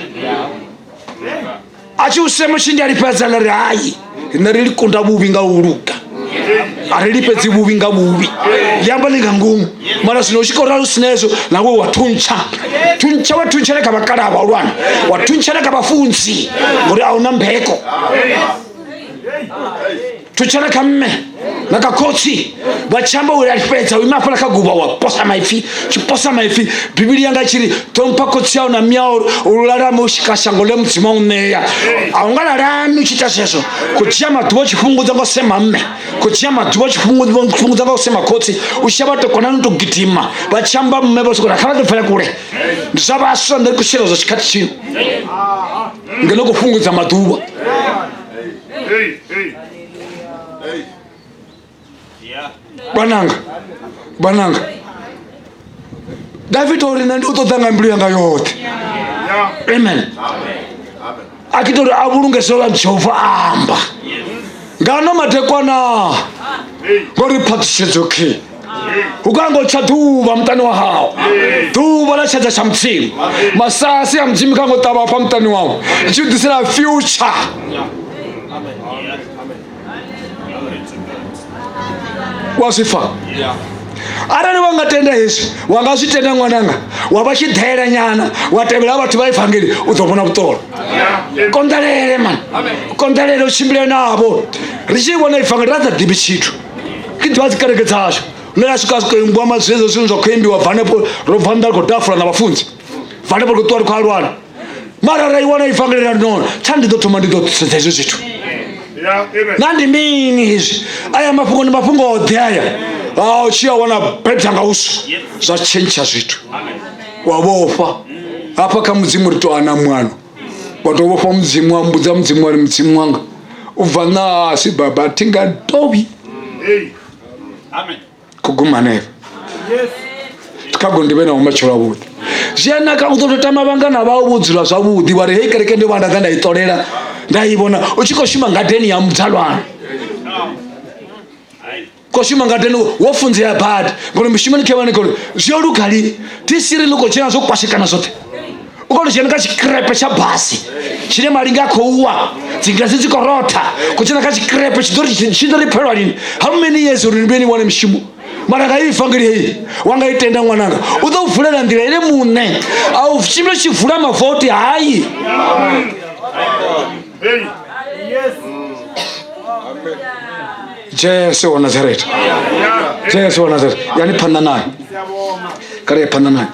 a tshi u sema tshi ndi a lifhedza ḽa ri hai, riṋe ri kunda vhuvhi nga u luga, a ri lifhedzi vhuvhi nga vhuvhi, ḽi amba ḽi nga ngomu. Mara zwino u tshi khou ralo sina hezwo na we wa thuntsha thuntsha, wa thuntshela kha vhakalaha vhahulwane, wa thuntshela kha vhafunzi ngori a huna mbeko. Thutshela kha mme na kha khotsi vha tshi amba uri a fhedza u ima hafhaḽa kha guvha wa posa maipfi, tshi posa maipfi. Bivhili yanga tshi ri ṱhompha khotsi au na mme au u lalame u swika shango ḽe Mudzimu a u ṋea. A u nga lalami u tshi ita zwezwo, khou dzhia maḓuvha u tshi fhungudza nga u sema mme, khou dzhia maḓuvha u tshi fhungudza nga u sema khotsi, u shavha to konani u tou gidima vha tshi amba mme vha sokou ri kha vha ḓo pfela kule. Ndi zwa vhaswa nṋe ri khou tshila zwa tshikhathi tshino ngeno khou fhungudza maḓuvha. Vhananga, vhananga, Davida uri nṋe ndi u ṱoḓa nga mbilu yanga yoṱhe. Amen. A tshi ita uri a vhulunge zwe ḽa Jehova a amba nga ano madekwana, ngori phaṱhutshedzo khe hu ka ngo tsha ḓuvha muṱani wa hao, ḓuvha ḽa tshedza tsha Mudzimu, masasi a Mudzimu kha ngo ṱavha hafha muṱani wau, i tshi u ḓisela future. Wa zwi pfa? Arali wa nga tenda hezwi, wa nga zwi tenda ṅwananga, wa vha tshiḓela nyana, wa tevhela vhathu vha evangeli, u ḓo vhona vhuṱolo. Konḓelele man, konḓelele u tshimbile navho. Ri tshi vhona evangeli ra sa ḓivhi tshithu, ri ḓivha dzi kereke dzashu. Nṋe ra swika swika imbiwa mazwezwo zwine zwa khou imbiwa bva hanefho, ro bva nnḓa ri khou dafula na vhafunzi, bva hanefho ri khou ṱuwa ri khou alwana. Mara ra i wana evangeli ra no tsha ndi ḓo thoma ndi ḓo sedza hezwi zwithu. Na ndi mini hezwi? Aya mafhungo ndi mafhungo oḓe aya. A u tshi a wana bebya nga uswa zwa tshentsha zwithu. Wa vhofha hafha kha Mudzimu ri to ana mwano. Wa to vhofha Mudzimu, wa mbudza Mudzimu wa ri Mudzimu wanga u bva ṋahasi baba thi nga dovhi. Khou guma hanefha. Kha go ndi vhe na vhumatshelo avhuḓi. Zwi a naka u ḓo tou tama vhangana vhau vho dzula zwavhuḓi wa ri hei kereke ndo vha nda ḓa nda i ṱolela nda i vhona u tshi khou shuma ngadeni ya mudzalwana. Khou shuma ngadeni wo funzea badi ngori mushumoni khe vhane khori zwi yo luga lini thi siri ḽi khou dzhena zwo kwashekana zwoṱhe. U khou dzhena kha tshikirepe tsha basi tshine malinga a khou wa, dzingilasi dzi khou rotha, khou dzhena kha tshikirepe tshi ḓo ri tshi ḓo ri phelwa lini? How many years uri ni vhuye ni wane mushumo? Mara nga ivangeli heyi wa nga i tenda ṅwananga, u ḓo vulela nḓila ene muṋe, a u tshimbila tshi vula mavoti hayi. Jesu wa Nazareta, Jesu wa Nazareta, yani phanḓa naye, kare phanḓa naye.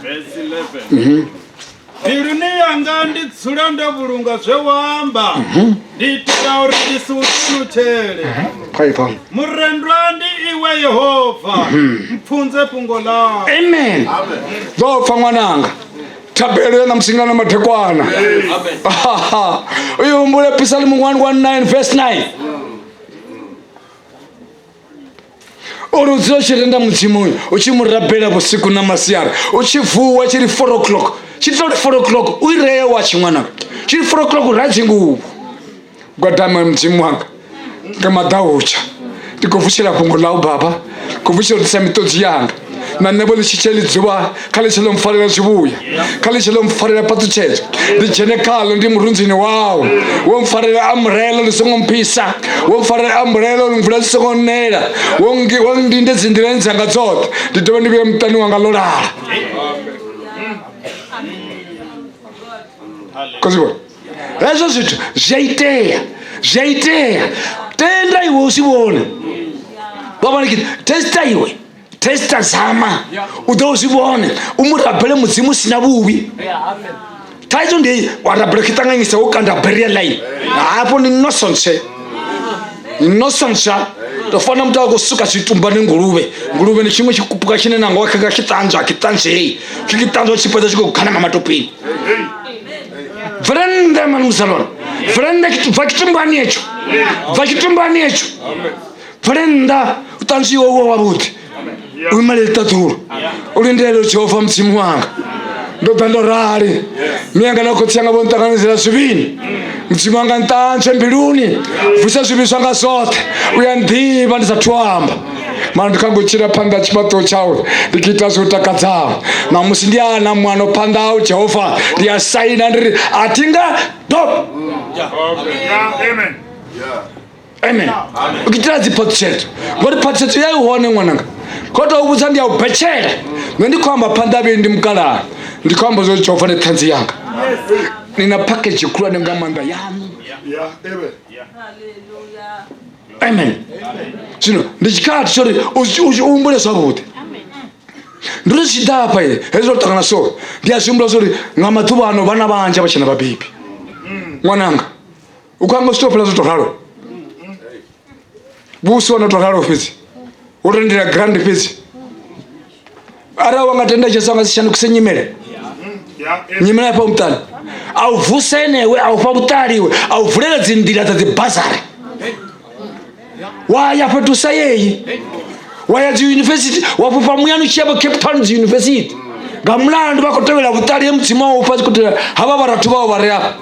Mbiluni yanga ndi dzula ndo vhulunga zwe wa amba, ndi itela uri ndi si u ṱulutshele. Khaifa. Murendwa ndi iwe Yehova, mpfunze fhungo ḽau. Amen. Ḓo pfa ṅwananga. Thabelo ya ṋamusi nga na madekwana. Uyu humbule Psalm 119 verse 9. Uri u dzula u tshi renda Mudzimu uyu, u tshi mu rabela vhusiku na masiari, u tshi vuwa tshi ri 4 o'clock, tshi tou ri 4 o'clock u i ree watch ṅwananga, tshi ri 4 o'clock ra dzinguvho. Gwadama Mudzimu wanga nga maḓautsha, ndi khou vutshela fhungo ḽau baba, khou vutshela u ḓisa miṱodzi yanga. Na nṋe vho ḽi tshi tshe ḽi dzuvha kha ḽi tshe ḽo mpfarela zwivhuya, kha ḽi tshe ḽo mpfarela phaṱhutshedzo, ndi dzhene khaḽo ndi murunzini wau. Wo mpfarela amburela ḽi songo mphisa, wo mpfarela amburela uri mvula dzi songo nnela, wo ndinde dzi nḓilani dzanga dzoṱhe, ndi dovhe ndi vhuye muṱani wanga ḽo lala. Khou hezwo zwithu zwi a itea, zwi a itea. Tenda iwe u si vhone, vha vhona testa iwe, testa zama u ḓo zwi vhone, u mu rabele Mudzimu si na vhuvhi. Thaidzo ndi wa rabela tshi ṱanganyisa wo kanda barrier line, hafho ndi nonsense, nonsense. To fana muthu a khou suka zwitumbani nguluvhe, nguluvhe ndi tshiṅwe tshikupuka tshine nangwe wa kha tshi ṱanzwa tshi ṱanzwei, tshi tshi ṱanzwa tshi fhedza tshi khou gana matopeni. Bvela nnḓa mani musalona, bvela nnḓa, bva tshitumbani hetsho, bva tshitumbani hetsho, bvela nnḓa u ṱanzwiwe uwe wavhuḓi, u imele ḽiṱaḓulu, u lindele Jehova Mudzimu wanga. Ndo ḓa ndo rali, mianga na khotsi anga vho nṱanganedzela zwivhini. Mudzimu wanga nṱanzwe mbiluni, vusa zwivhi zwanga zwoṱhe, u ya nḓivha ndi sathu amba. Mara ndi kha tshila phanḓa tshifhaṱuwo tshau, ndi tshi ita zwo takadzaho. Ṋamusi ndi ana muano phanḓa hau Jehova, ndi a saina ndi ri a thi nga ḓo. Amen. Amen. U itela dzi phaṱhutshedzo, ngori phaṱhutshedzo ya i hone ṅwananga. Kho tou vhudza ndi a u betshela. Nṋe ndi khou amba phanḓa vhei ndi mukalaha, ndi khou amba zwo Jehova ndi ṱhanzi yanga. Ni na package khulwane nga maanḓa yaṋu. Amen. Zwino ndi tshikhathi tsho uri u humbule zwavhuḓi. Ndi uri zwi tshi ḓa hafha hezwi ro ṱangana so, ndi a zwi humbula zwa uri nga maḓuvha ano vhana vhanzhi a vha tshena vhabebi. Ṅwananga u khou amba zwi tou fhela zwo tou ralo, vhusi wa no tou ralo fhedzi, wo tendela grand fhedzi. Arali wa nga tenda Jesu a nga si shandukise nyimele, nyimele hafha muṱani, a u vusa enewe, a u fha vhuṱaliwe, a u vulela dzi nḓila dza dzi bazari, wa ya fhethu sa yeyi, wa ya dzi yunivesithi, wa fhufha muyani u tshi ya vho Cape Town dzi yunivesithi nga mulandu vha khou tevhela vhuṱali he Mudzimu a u fha, tshi khou tevhela havha vharathu vhao vha re afha.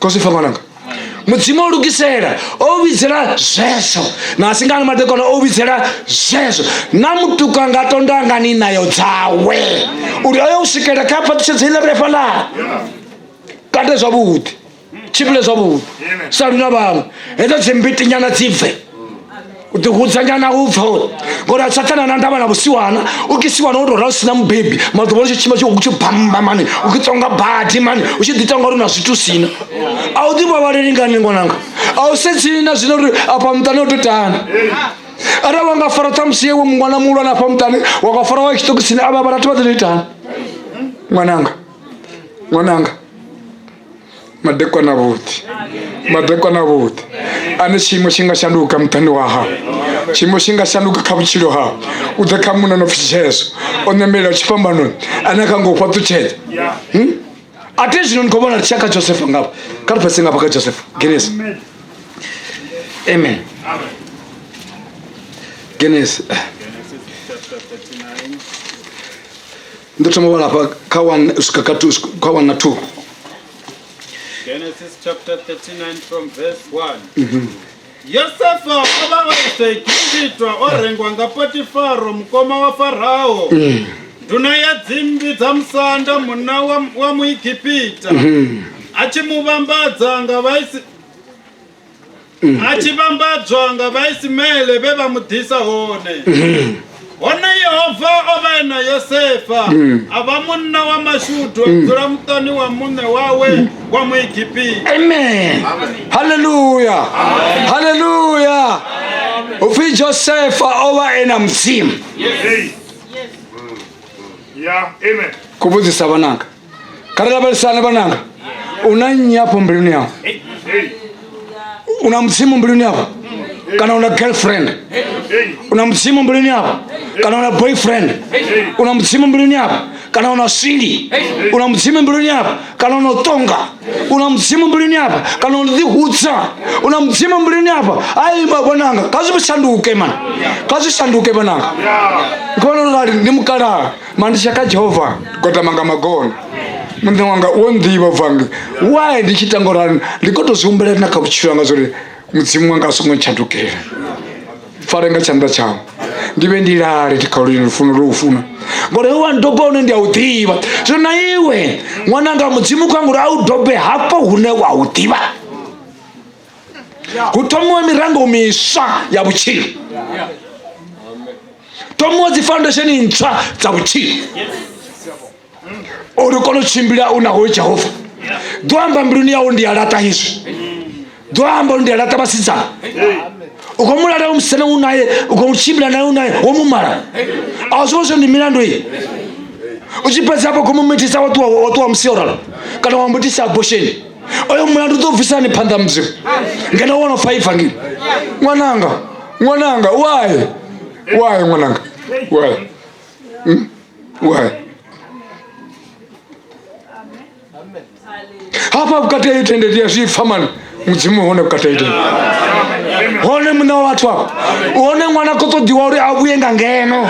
Khosi pfa ṅwananga, Mudzimu o lugisela, o vhidzela zwezwo, na si nga madekwana o vhidzela zwezwo. Na mutuka nga tonda ngani nayo dzawe uri ayo u swikela kha phaṱhutshedzo iḽa re fhaḽa. Kande zwavhuḓi, tshimbile zwavhuḓi, sa lwi na vhaṅwe, hedzo dzimbitinyana dzi bve, u ḓihudzanyana u bva uri ngori sathana na ndavha na vhusiwana, u kisiwana u tou ralo sina mubebi, maḓuvha u tshi tshima tshi tshi bamba mani, u tshi tonga badi mani, u tshi ḓi tonga uri na zwithu sina, a u ḓi vhavhaleli ngani ṅwananga, a u sedzi na zwino uri afha muṱani u tou tana. Arali wa nga fara ṱhamusi yewe muṅwana muhulwane afha muṱani, wa nga fara wa tshiṱokisini, avha vharathu vha ḓo tou itani ṅwananga, ṅwananga. Madekwana vhuḓi, madekwana vhuḓi. Ane tshiimo tshi nga shanduka muṱani wa hau, tshiimo tshi nga shanduka kha vhutshilo hau. U ḓe kha munna no pfi Jesu, o ṋamelela tshifhambanoni, ane a kha ngo fhaṱutshedza. A thi zwino ni khou vhona ri tshiya kha Josefa ngafha, kha ri fhedze ngafha kha Josefa. Genesis. Amen. Genesis. Ndo thoma u vhala hafha kha 1 u swika kha 2, kha 1 na 2. Genesis chapter 39 from verse 1. Yosefa o vha o iswa Egipita o rengwa nga Potifaro mukoma wa Farao, nduna ya dzimmbi dza musanda, munna wa Muegipita, a tshi mu vhambadza nga vhaisi a tshi vhambadzwa nga Vhaismaele vhe vha mu ḓisa hone. Hone Yehova o vha e na Yosefa, a vha munna wa mashudu, a dzula muṱani wa muṋe wawe wa Muegipita. Amen. Hallelujah. Hallelujah. Upfi Josefa o vha e na Mudzimu. Khou vhudzisa vhananga, kha ri lavhelesane vhananga, u na nnyi afho mbiluni yau? U na Mudzimu mbiluni yau kana u na girlfriend? U na Mudzimu mbiluni yau kana u na boyfriend? U na Mudzimu mbiluni yau kana u na swili? U na Mudzimu mbiluni yau kana u na tonga? U na Mudzimu mbiluni afha kana u ḓihudza? U na Mudzimu mbiluni afha? Ai vhananga, kha zwi shanduke man, kha zwi shanduke vhananga. Ngona rali ndi mukalaha ma ndi tshaka Jehova gwadama nga magona muṋe wanga wo nḓivha bvange why ndi tshi ita ngo rali ndi khou tou zwi humbulela na kha vhutshilo hanga zwori Mudzimu wanga a songo ntshandukela. Pfare nga tshanḓa tshau ndi vhe ndi lale ndi kha lune lufuno lwo u funa ngori wa ndoba hune ndi a u ḓivha. Zwino na iwe ṅwananga Mudzimu kha ngori a u dobe hafho hune wa u ḓivha, hu thomiwe mirango miswa ya vhutshilo, thomiwe dzi foundation ntswa dza vhutshilo uri u kone u tshimbila u naho Jehova. Ḓo amba mbiluni yau ndi a laṱa hezwi, ḓo amba uri ndi a laṱa vhasidzana. U khou mulala u musidzana u naye, u khou tshimbila naye u naye, wo mu mala, a zwi vho ndi milandu iyi. U tshi fhedza hafho khou mu mithisa wa ṱuwa wa ṱuwa musi o ralo, kana wa mutisa abosheni, oyo mulandu u ḓo bvisani phanḓa Mudzimu ngeno wo no pfa ivangeli. Ṅwananga, ṅwananga, why why ṅwananga, why why hafha vhukati ha tende ndi a zwi pfa mani Mudzimu hone vhukati ha tende hone muṋe wa vhathu afha hone ṅwana khou ṱoḓiwa uri a vhuye nga ngeno,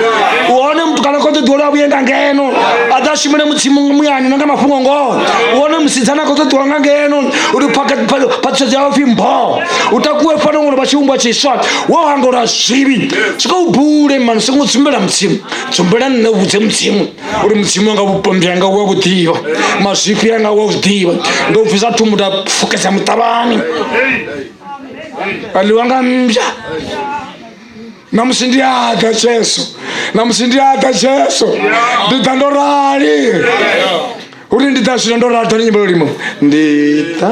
hone mutukana khou ṱoḓiwa uri a vhuye nga ngeno a ḓa shumele Mudzimu muyani na nga mafhungo ngoho, hone musidzana khou ṱoḓiwa nga ngeno uri phaṱhutshedzo yawe pfhi mpho u takuwe fhano ngori vha tshivhumbwa tshiswa wo hangolwa zwivhi. Swika u bule mani, songo dzumbela Mudzimu, dzumbela nṋe, vhudze Mudzimu uri Mudzimu wanga vhupombwi hanga u a vhu ḓivha, mazwifhi anga u a zwi ḓivha, ndo bvisa thumbu nda fukedza muṱavhani a ḽiwa nga mmbya. Namusi ndi a ḓa Jesu, namusi ndi a ḓa Jesu, ndi ḓa ndo rali uri ndi ḓa zwino ndo rali ḓo nyimbo limo ndi ḓa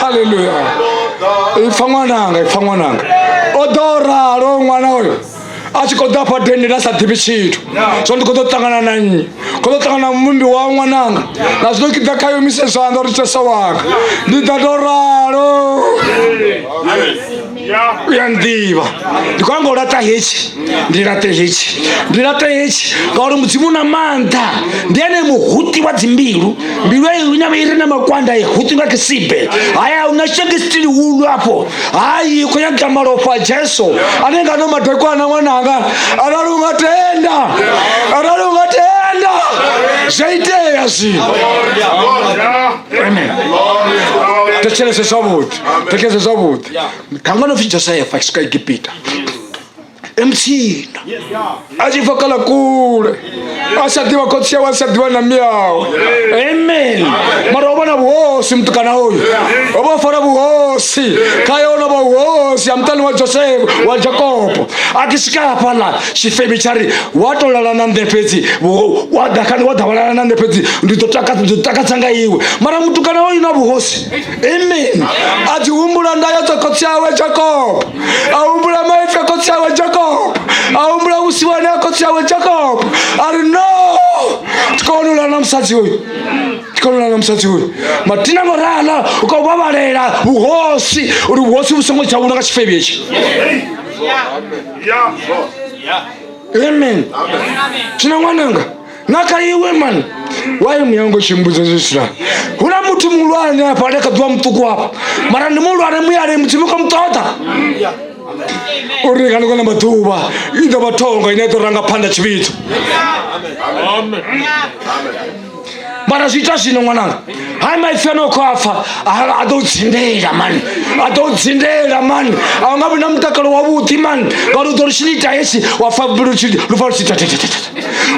Haleluya. Ipfa ṅwananga, ipfa ṅwananga. O ḓo ralo ṅwana uyo a tshi khou ḓa fha dendeni a sa ḓivhi tshithu. So ndi khou ḓo ṱangana na nnyi? Khou ḓo ṱangana na muvhumbi wau ṅwananga. Na zwino ke ḓa kha yo mise zwanḓa uri tesa wanga. Ndi ḓa ndo ralo. U ya nḓivha. Ndi khou anga u laṱa hetshi, ndi laṱe hetshi, ndi laṱe hetshi ngauri Mudzimu u na maanḓa. Ndi ene muhuti wa dzimbilu. Mbilu eyo ine i re na makwanda i huti nga kisibe. Haya hu na tshekisitili hulu afho. Hayi khou nyaga malofha a Jesu ane nga no madekwana ṅwananga arali u nga tenda, arali u nga tenda zwa itea zwino. Amen. Thetshelese zwavhuḓi, thetshelese zwavhuḓi. Thangwa no pfi Josefa a tshi swika Egipita emutsinda a tshi bva kala kule a sa ḓivha khotsi yawe a sa ḓivha na miyawe. Amen. Mara o vha na vhuhosi mutukana uyu, o vha o fara vhuhosi khaye, o no vha vhuhosi ha muṱani wa Josefa wa Jakopo. A tshi swika hafhaḽa tshifemi tsha ri wa to lala na nṋe fhedzi, wa ḓa kha wa ḓa wa lala na nṋe fhedzi ndi ḓo takadza, ndi ḓo takadza nga iwe. Mara mutukana uyu na vhuhosi. Amen. A tshi humbula ndayo dza khotsi awe Jakopo, a humbula maipfi a khotsi awe Jakopo, a humbula vhusiwana ha khotsi awe Jakopo, a ri no, thi koni u lala na musadzi uyu, thi koni u lala na musadzi uyu. Mathina ngo rala u khou vhavhalela vhuhosi uri vhuhosi vhu songo dzhavhulwa nga tshifevhi hetshi. Amen. Zwino ṅwananga na kha iwe mani waye muyango tshimbudza zwisila hu na muthu muhulwane afha ane kha ḓuvha muṱuku afha mara ndi muhulwane muyani Mudzimu kho mu ṱoḓa uri nga ḽiṅwe ḽa maḓuvha i ḓo vha thonga ine ya ḓo ranga phanḓa tshivhidzo. Mara zwi ita zwino ṅwananga. Hai maipfi ane u khou a pfa a ḓo dzindela mani, a ḓo dzindela mani. A u nga vhi na mutakalo wavhuḓi mani, ngauri u ḓo ri tshi ita hetshi wa pfa mbilu lupfa lu tshi tatatata,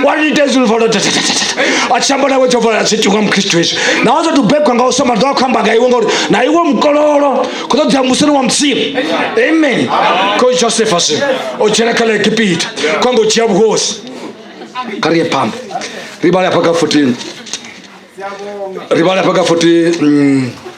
wa ri ita hezwi lupfa lu tatatata. A tshi amba nawe Jehova a tshi itiwa mukristu hezwi. Na wa sa tou bebwa nga u soma ḓo a khou amba nga iwe ngauri na iwe mukololo khou ṱoḓea musini wa Mudzimu. Amen. Khosi Josefa zwino o dzhena kha ḽa Egipita, khou anga u dzhia vhuhosi. Kha ri ye phanḓa ri vhale hafha kha 14, ri vhale hafha kha 14.